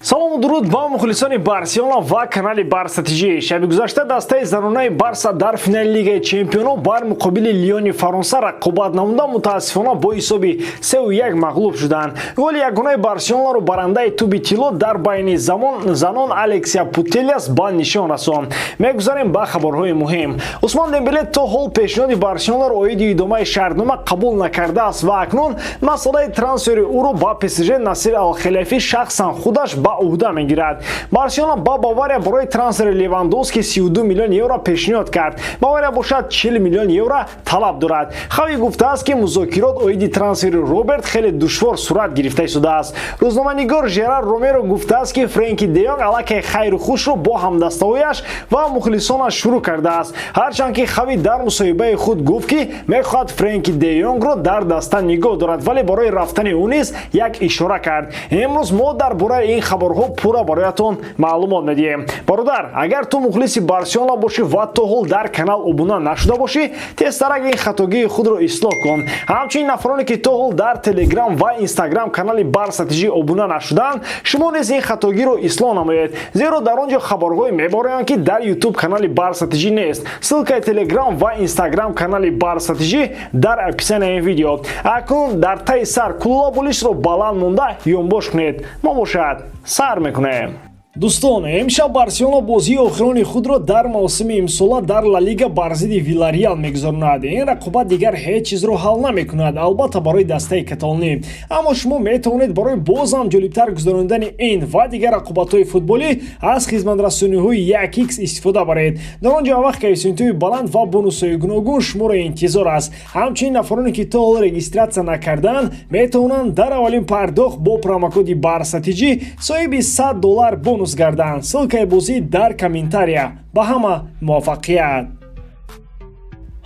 Салому дуруд ба мухлисони Барселона ва канали Барса ТЖ. Шаби гузашта дастаи занонаи Барса дар финали Лигаи чемпионо бар муқобили Лиони Фаронса рақобат намуда, мутаассифона бо ҳисоби 3-1 мағлуб шуданд. Голи ягонаи Барселонаро барандаи тӯби тилло дар байни занон Алексия Путелиас ба нишон расонд. Мегузарем ба хабарҳои муҳим. Усмон Дембеле то ҳол пешниҳоди Барселонаро оиди идомаи шартнома қабул накардааст ва акнун масъалаи трансфери ӯро ба ПСЖ Насир Алхелайфӣ шахсан худаш ба уҳда мегирад. Барселона ба Бавария барои трансфери Левандовски 32 миллион евро пешниҳод кард. Бавария бошад, 40 миллион евро талаб дорад. Хави гуфтааст, ки музокирот оиди трансфери Роберт хеле душвор сурат гирифта истодааст. Рӯзноманигор Жерар Ромеро гуфтааст, ки Френки де Йонг аллакай хайру хушро бо ҳамдастаҳояш ва мухлисонаш шурӯъ кардааст, ҳарчанд ки Хави дар мусоҳибаи худ гуфт, ки мехоҳад Френки де Йонгро дар даста нигоҳ дорад, вале барои рафтани ӯ низ як ишора кард. Имрӯз мо дар бораи ин хабарҳо пурра бароятон маълумот медиҳем. Бародар, агар ту мухлиси Барселона бошӣ ва то ҳол дар канал обуна нашуда бошӣ, тезтарак ин хатогии худро ислоҳ кун. Ҳамчунин нафароне, ки то ҳол дар Телеграм ва Инстаграм канали Барса ТЖ обуна нашудаанд, шумо низ ин хатогиро ислоҳ намоед, зеро дар он ҷо хабарҳое мебароянд, ки дар Ютуб канали Барса ТЖ нест. Ссылкаи Телеграм ва Инстаграм канали Барса ТЖ дар описанияи видео. Акнун дар таи сар кулула болишро баланд монда ёнбош кунед. Мо бошад, сар мекунем. Дӯстон, имшаб Барселона бозии охирони худро дар мавсими имсола дар Ла Лига бар зидди Вилареал мегузаронад. Ин рақобат дигар ҳеҷ чизро ҳал намекунад, албатта, барои дастаи каталонӣ, аммо шумо метавонед барои боз ҳам ҷолибтар гузаронидани ин ва дигар рақобатҳои футболӣ аз хизматрасониҳои 1x истифода баред. Дар он ҷо вақт коэффисиентҳои баланд ва бонусҳои гуногун шуморо интизор аст. Ҳамчунин нафароне, ки то ҳол регистрация накардаанд, метавонанд дар аввалин пардохт бо промокоди Барса ТЖ соҳиби 100 доллар бонус гарданд. Ссылкаи бозӣ дар комментария. Ба ҳама муваффақият!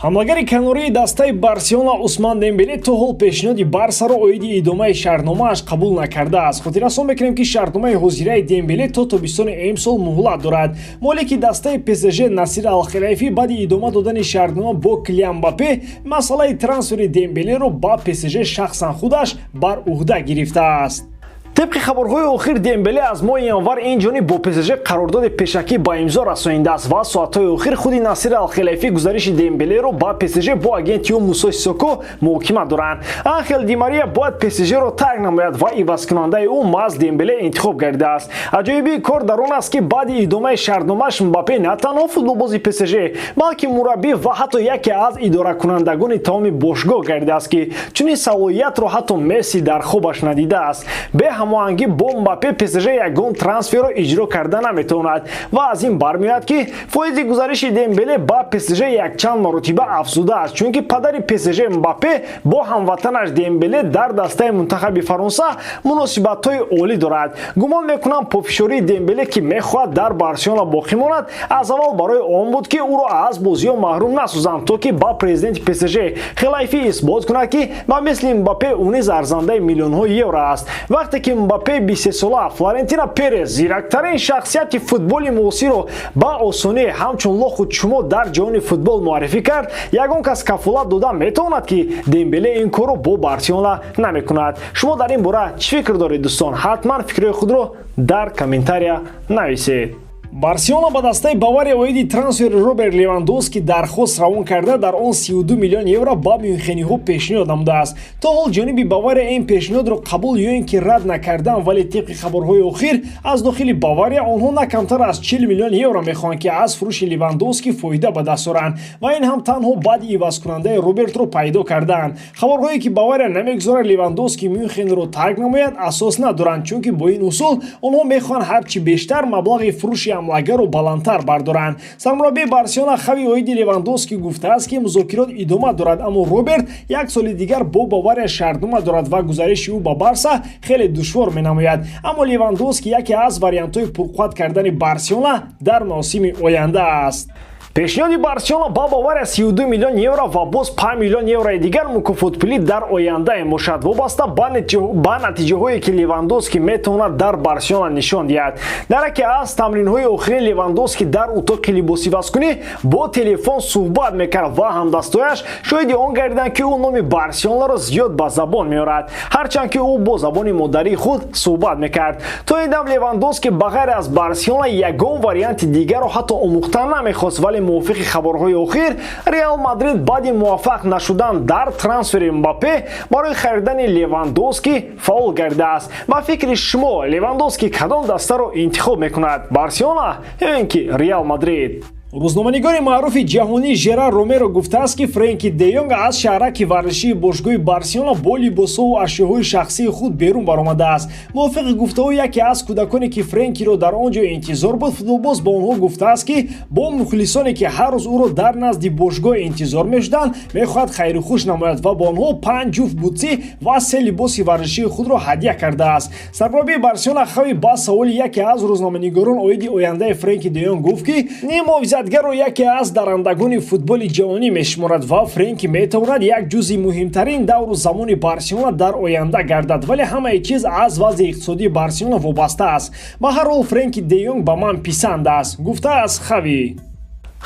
Ҳамлагари канории дастаи Барселона Усман Дембеле то ҳол пешниҳоди Барсаро оиди идомаи шартномааш қабул накардааст. Хотиррасон мекунем, ки шартномаи ҳозираи Дембеле то тобистони имсол муҳлат дорад. Молики дастаи ПСЖ Насир Алхелайфӣ баъди идома додани шартнома бо Килиан Мбаппе масъалаи трансфери Дембелеро ба ПСЖ шахсан худаш бар уҳда гирифтааст. Тибқи хабарҳои охир, Дембеле аз моҳи январ ин ҷониб бо ПСЖ қарордоди пешакӣ ба имзо расонидааст ва соатҳои охир худи Насир Алхелайфӣ гузариши Дембелеро ба ПСЖ бо агенти ӯ Мусо Сисоко муҳокима доранд. Анхел Ди Мария бояд ПСЖро тарк намояд ва ивазкунандаи ӯ маҳз Дембеле интихоб гардидааст. Аҷоибии кор дар он аст, ки баъди идомаи шартномааш Мбаппе на танҳо футболбози ПСЖ, балки мураббӣ ва ҳатто яке аз идоракунандагони тамоми бошгоҳ гардидааст, ки чунин салоҳиятро ҳатто Месси дар хобаш надидааст. Бе ҳамоҳангӣ бо Мбаппе ПСЖ ягон трансферро иҷро карда наметавонад ва аз ин бармеояд, ки фоизи гузариши Дембеле ба ПСЖ якчанд маротиба афзудааст, чунки падари ПСЖ Мбаппе бо ҳамватанаш Дембеле дар дастаи мунтахаби Фаронса муносибатҳои олӣ дорад. Гумон мекунам, пофишории Дембеле, ки мехоҳад дар Барселона боқӣ монад, аз аввал барои он буд, ки ӯро аз бозиҳо маҳрум насозанд, то ки ба президенти ПСЖ Хелайфӣ исбот кунад, ки ба мисли Мбаппе ӯ низ арзандаи миллионҳои евро аст. Вақте ки Мбаппе 23сола Флорентино Перес, зирактарин шахсияти футболи муосирро, ба осонӣ ҳамчун лоху чумо дар ҷаҳони футбол муаррифӣ кард, ягон кас кафолат дода метавонад, ки Дембеле ин корро бо Барселона намекунад? Шумо дар ин бора чӣ фикр доред, дӯстон? Ҳатман фикрҳои худро дар комментария нависед. Барселона ба дастаи Бавария оиди трансфери Роберт Левандовски дархост равон карда, дар он 32 миллион евро ба мюнхениҳо пешниҳод намудааст. То ҳол ҷониби Бавария ин пешниҳодро қабул ё ин ки рад накардан, вале тибқи хабарҳои охир аз дохили Бавария онҳо на камтар аз 40 миллион евро мехоҳанд, ки аз фурӯши Левандовски фоида ба даст оранд, ва ин ҳам танҳо баъди ивазкунандаи Робертро пайдо кардаанд. Хабарҳое, ки Бавария намегузорад Левандовски Мюнхенро тарк намояд, асос надоранд, чунки бо ин усул онҳо мехоҳанд ҳарчи бештар маблағи фурӯши ҳамлагарро баландтар бардоранд. Сармураббии Барселона Хави оиди Левандовски гуфтааст, ки музокирот идома дорад, аммо Роберт як соли дигар бо Бавария шартнома дорад ва гузариши ӯ ба Барса хеле душвор менамояд. Аммо Левандовски яке аз вариантҳои пурқувват кардани Барселона дар мавсими оянда аст. Пешниҳоди Барселона ба Бавария 32 миллион евро ва боз 5 миллион еврои дигар мукофотпулӣ дар оянда мебошад, вобаста ба натиҷаҳое, ки Левандовски метавонад дар Барселона нишон диҳад. Дар яке аз тамринҳои охирин Левандовски дар утоқи либосивазкунӣ бо телефон суҳбат мекард ва ҳамдастояш шоҳиди он гардиданд, ки ӯ номи Барселонаро зиёд ба забон меорад, ҳарчанд ки ӯ бо забони модарии худ суҳбат мекард. То ин дам Левандовски ба ғайр аз Барселона ягон варианти дигарро ҳатто омӯхта намехост, вале мувофиқи хабарҳои охир Реал Мадрид баъди муваффақ нашудан дар трансфери Мбаппе барои харидани Левандовски фаъол гардидааст. Ба фикри шумо, Левандовски кадом дастаро интихоб мекунад: Барселона ё ин ки Реал Мадрид? Рӯзноманигори маъруфи ҷаҳонӣ Жерар Ромеро гуфтааст, ки Френки де Йонг аз шаҳраки варзишии бошгоҳи Барселона бо либосҳову ашёҳои шахсии худ берун баромадааст. Мувофиқи гуфтаҳои яке аз кӯдаконе, ки Френкиро дар он ҷо интизор буд, футболбоз ба онҳо гуфтааст, ки бо мухлисоне, ки ҳар рӯз ӯро дар назди бошгоҳ интизор мешуданд, мехоҳад хайру хуш намояд ва ба онҳо панҷ ҷуфт бутсӣ ва се либоси варзишии худро ҳадя кардааст. Сармураббии Барселона Хави ба саволи яке аз рӯзноманигорон оиди ояндаи Френки де Йонг гуфт, ки нимуҳофизатгарро яке аз дарандагони футболи ҷаҳонӣ мешуморад ва Френки метавонад як ҷузъи муҳимтарин давру замони Барселона дар оянда гардад, вале ҳамаи чиз аз вазъи иқтисодии Барселона вобаста аст. Ба ҳар ҳол, Френки де Йонг ба ман писанд аст, гуфтааст Хави.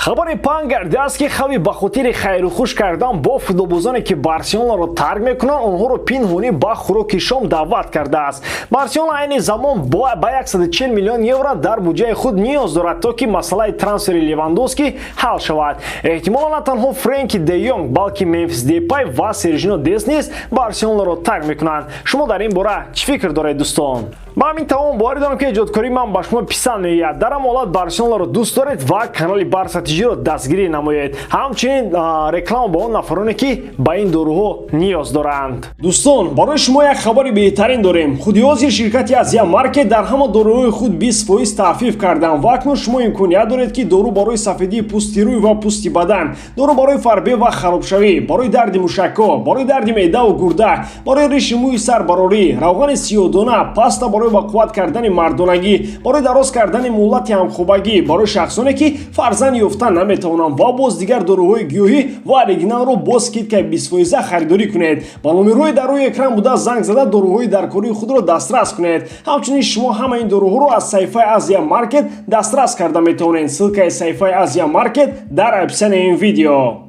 Хабари паҳн гардидааст, ки Хави ба хотири хайрухуш кардан бо футболбозоне, ки Барселонаро тарк мекунанд, онҳоро пинҳонӣ ба хӯроки шом даъват кардааст. Барселона айни замон ба 140 миллион евро дар буҷаи худ ниёз дорад, то ки масъалаи трансфери Левандовски ҳал шавад. Эҳтимолан, на танҳо Френки де Йонг, балки Мемфис Депай ва Сержино Дест низ Барселонаро тарк мекунанд. Шумо дар ин бора чӣ фикр доред, дӯстон? Ба ҳамин тамом. Боварӣ дорам, ки эҷодкории ман ба шумо писанд меояд. Дар ҳам ҳолат Барселонаро дӯст доред ва канали Барса ТЖро дастгирӣ намоед. Ҳамчунин реклама ба он нафароне, ки ба ин доруҳо ниёз доранд. Дӯстон, барои шумо як хабари беҳтарин дорем. Худи ҳозир ширкати Азия Маркет дар ҳама доруҳои худ 20% тахфиф карданд ва акнун шумо имконият доред, ки дору барои сафедии пӯсти рӯй ва пӯсти бадан, дору барои фарбе ва харобшавӣ, барои дарди мушакҳо, барои дарди меъдаву гурда, барои риши мӯи сар барорӣ, равғани сиёҳдона, паста барои ба қувват кардани мардонагӣ, барои дароз кардани муҳлати ҳамхобагӣ, барои шахсоне, ки фарзанд ёфта наметавонанд, ва боз дигар доруҳои гиёҳӣ ва оригиналро бо скидкаи 20-фоиза харидорӣ кунед. Ба номерҳои дар рӯи экран буда занг зада, доруҳои даркории худро дастрас кунед. Ҳамчунин шумо ҳама ин доруҳоро аз саҳифаи Азия Маркет дастрас карда метавонед. Ссылкаи саҳифаи Азия Маркет дар описанияи ин видео.